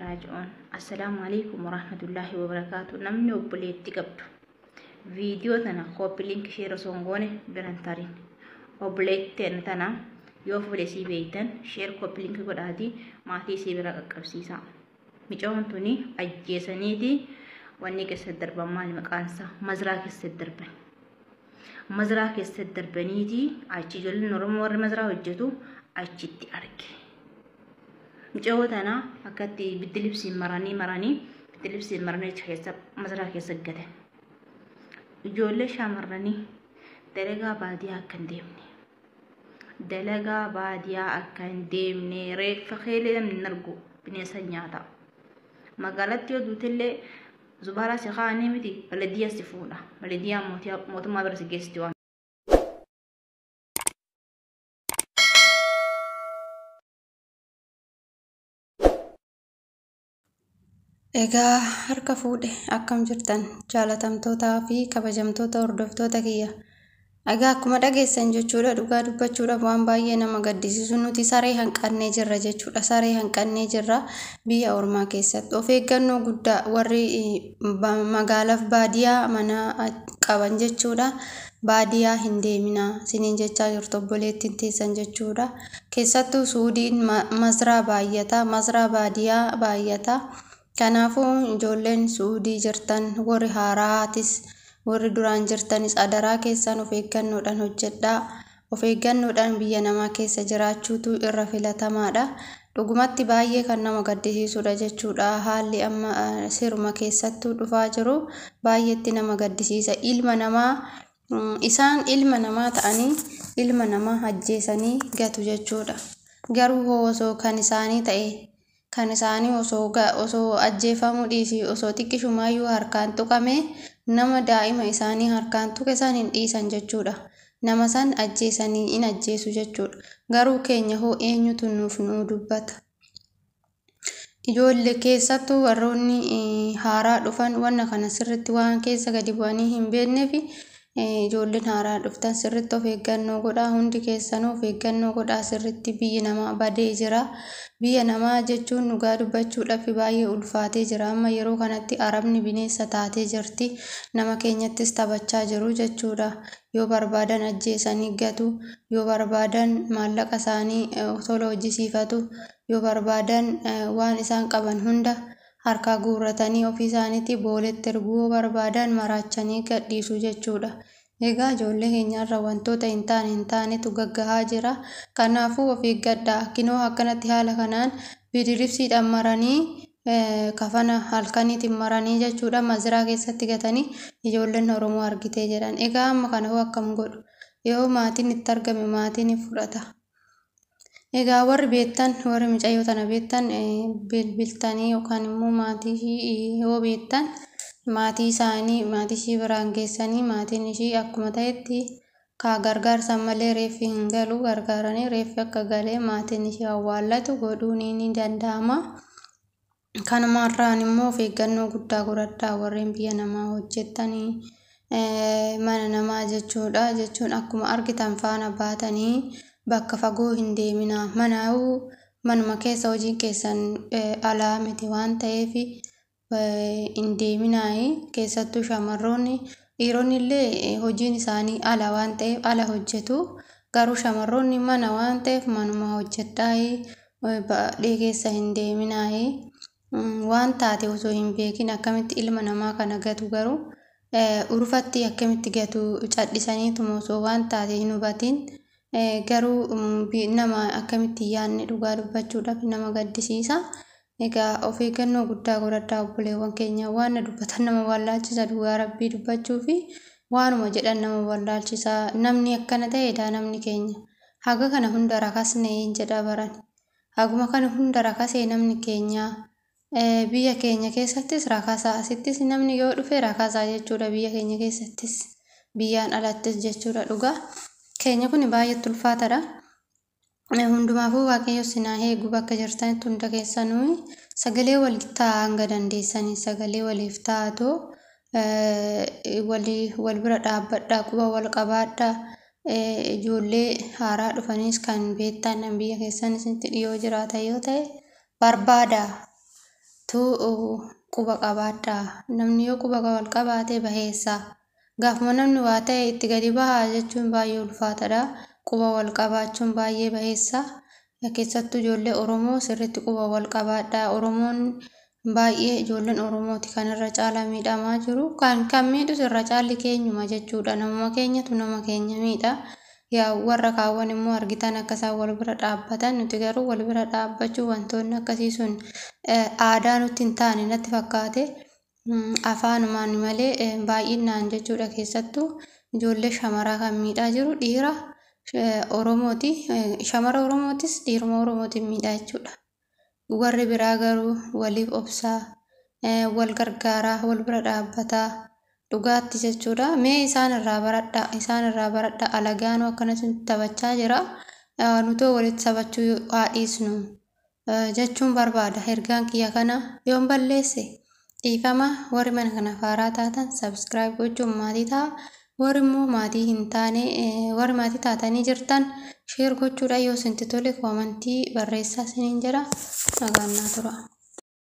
Raaji'uun. Assalaamu alaikum warahmatullaahi wabarakaatu. Namni obboleetti qabdu viidiyoo tana kooppi link ishee osoo hin goone bira hin tarin. Obboleetti tana yoo fuula isii beektan sheer kooppi link godhaatii maatii isii bira qaqqabsiisaa. Micoon tuni ajjeesaniiti wanni keessatti darban maali maqaan isaa mazraa keessatti darban. Mazraa keessatti darbaniiti achi ijoolleen Oromoo warri mazraa hojjetu achitti arge. Micoo tana akkatti biddi maranii maranii biddi maranii achi keessa mazraa keessa gatan. Ijoollee shamarranii dalagaa baadiyyaa akka hin deemne. Dalagaa baadiyyaa akka hin deemne reeffa keelee namni hin argu bineensa nyaata. Magaalatti yoo duutellee zubaaraa si kaa'anii miti baladiyyaa si fuudha. Baladiyyaa mootummaa bira si geessiti waan. Egaa harka fuudhe, akkam jirtan jaalatamtootaa fi kabajamtoota hordoftoota kiyya? Egaa akkuma dhageessan jechuudha, dhugaa dubbachuudhaaf waan baay'ee nama gaddisiisu, nuti saree hanqannee jirra jechuudha. Saree hanqannee jirra biyya ormaa keessatti. Of eeggannoo guddaa warri magaalaaf baadiyyaa mana qaban jechuudha. Baadiyyaa hin deeminaa siniin jechaa jirtu obboleettiin teessan jechuudha. Keessattuu Suudiin mazraa baay'ata, mazraa baadiyyaa baay'ata. Kanaafuu ijoolleen Suudii jirtan, warri haaraatis warri duraan jirtanis, adaraa keessan of eeggannoodhaan hojjedhaa. Of eeggannoodhaan biyya namaa keessa jiraachuutu irra filatamaadha. Dhugumatti baay'ee kan nama gaddisiisudha jechuudha. Haalli amma siruma keessattuu dhufaa jiru baay'eetti nama gaddisiisa. Ilma namaa isaan ilma namaa ta'anii ilma namaa ajjeesanii gatu jechuudha. Garuu hoo osoo kan isaanii ta'e, kan isaanii osoo ajjeefamuu dhiisii osoo xiqqishumaayyuu harkaan tuqame, nama daa'ima isaanii harkaan tuqe san hin dhiisan jechuudha. Nama san ajjeesanii in ajjeesu jechuudha. Garuu keenya hoo eenyutu nuuf nuu dubbata? Ijoollee keessattuu warroonni haaraa dhufan wanna kana sirriitti waan keessa gadi bu'anii hin beekneef, ijoolleen haaraa dhuftan sirriitti of eeggannoo godhaa. Hundi keessanuu of eeggannoo godhaa sirriitti. Biyyi namaa badee jira. Biyya namaa jechuun dhugaa dubbachuudhaaf baay'ee ulfaatee jira. Amma yeroo kanatti arabni bineensa taatee jirti. Nama keenyattis taphachaa jiru jechuudha. Yoo barbaadan ajjeesanii gatu, yoo barbaadan maallaqa isaanii tola hojjisiifatu, yoo barbaadan waan isaan qaban hunda harkaa guurratanii ofii isaaniitti booletti erguu, yoo barbaadan maraachanii gadhiisu jechuudha. Egaa ijoollee keenyarra wantoota hin taane hin taanetu gaggahaa jira. Kanaafuu of eeggadhaa. Kinoo akkanatti haala kanaan bidiribsiidhaan maranii, kafana halkaniitiin maranii jechuudha, maziraa keessatti gatanii ijoolleen Oromoo argitee jedhan. Egaa amma kana hoo akkam godhu? Yoo maatiin itti argame maatiin ni fudhata. Egaa warri beektan, warri mucayyoo tana beektan, bilbiltanii yookaan immoo maatii ishii yoo beektan maatii isaanii maatii ishii biraan geessanii, maatiin ishii akkuma ta'etti kaa gargaarsan malee reeffi hin galu, gargaaranii reeffi akka galee maatiin ishii awwaallatu godhuun ni danda'ama. Kanumarraan immoo of eeggannoo guddaa godhadhaa warreen biyya namaa hojjettanii, mana namaa jechuudha. Jechuun akkuma argitan faana baatanii bakka fagoo hin deeminaa. Manaa'uu manuma keessa hojiin keessan alaa miti waan ta'eef hin deeminaayi. Keessattuu shamarroonni, dhiironni illee hojiin isaanii ala waan ta'eef ala hojjetu. Garuu shamarroonni mana waan ta'eef manuma hojjedhaayi, baadhee keessa hin deeminaayi. Waan taate osoo hin beekin akkamitti ilma namaa kana gatu? Garuu urfatti akkamitti gatu cadhisaniituma osoo waan taate hin hubatin? Garuu nama akkamitti hin yaadne, dhugaa dubbachuudhaaf nama gaddisiisa. Egaa of eeggannoo guddaa godhadhaa obboleewwan keenya. Waan na dubbatan nama wallaalchisa, dhugaa rabbii dubbachuu fi waanuma jedhan nama wallaalchisa. Namni akkana ta'edha namni keenya. Haga kana hunda rakasne jedha baran. Haguma kana hunda rakasee namni keenya, biyya keenya keessattis rakasa, asittis namni yoo dhufe rakasa jechuudha, biyya keenya keessattis biyyaan alattis jechuudha. Dhugaa keenya kun baay'eetti ulfaataadha. Hundumaafuu Waaqayyo sinaa eegu bakka jirtanitti hunda keessanuu. Sagalee waliif ta'a hanga dandeessanii, sagalee waliif taa'atu, walii wal bira dhaabbadhaa, quba wal qabaadhaa. Ijoollee haaraa dhufanis kan beektan biyya keessan isinitti dhiyoo jiraatan yoo ta'e barbaada. Quba qabaadhaa. Namni yoo quba wal qabaate baheessa. Gaafuma namni waa ta'e itti gadi bahaa jechuun baay'ee ulfaataadha. Quba wal qabaachuun baay'ee baheessa. Keessattuu ijoollee Oromoo sirriitti quba wal qabaadhaa. Oromoon baay'ee, ijoolleen Oromooti kan irra caalaa miidhamaa jiru. Kan miidhus irra caalli keenyuma jechuudha. Namuma keenyatu nama keenya miidha. Yaa warra kaawwan immoo argitan akka isaan wal bira dhaabbatan, nuti garuu wal bira dhaabbachuu wantoonni akkasii sun aadaa nutti hin taane natti fakkaate, afaanumaan malee baay'inaan jechuudha. Keessattuu ijoollee shamaraa kan miidhaa jiru dhiira Oromooti. Shamara Oromootis dhiiruma Oromootiin miidhaa jechuudha. Warri biraa garuu waliif obsaa, wal gargaaraa, wal bira dhaabbataa dhugaatti jechuudha. Mee isaan irraa baradhaa, isaan irraa baradhaa. Alagaanuu akkanatti taphachaa jira. Nutoo walitti taphachuu haa dhiisnu jechuun barbaada. Ergaan kiyya kana yoon balleesse dhiifama. Warri mana kana faaraa taatan subscribe gochuun maatii ta'a. Warri immoo maatii hin taane, warri maatii taatanii jirtan share gochuudha, yoo isinitti tole comment barreessaa isiniin jedha. Nagaan naa tura.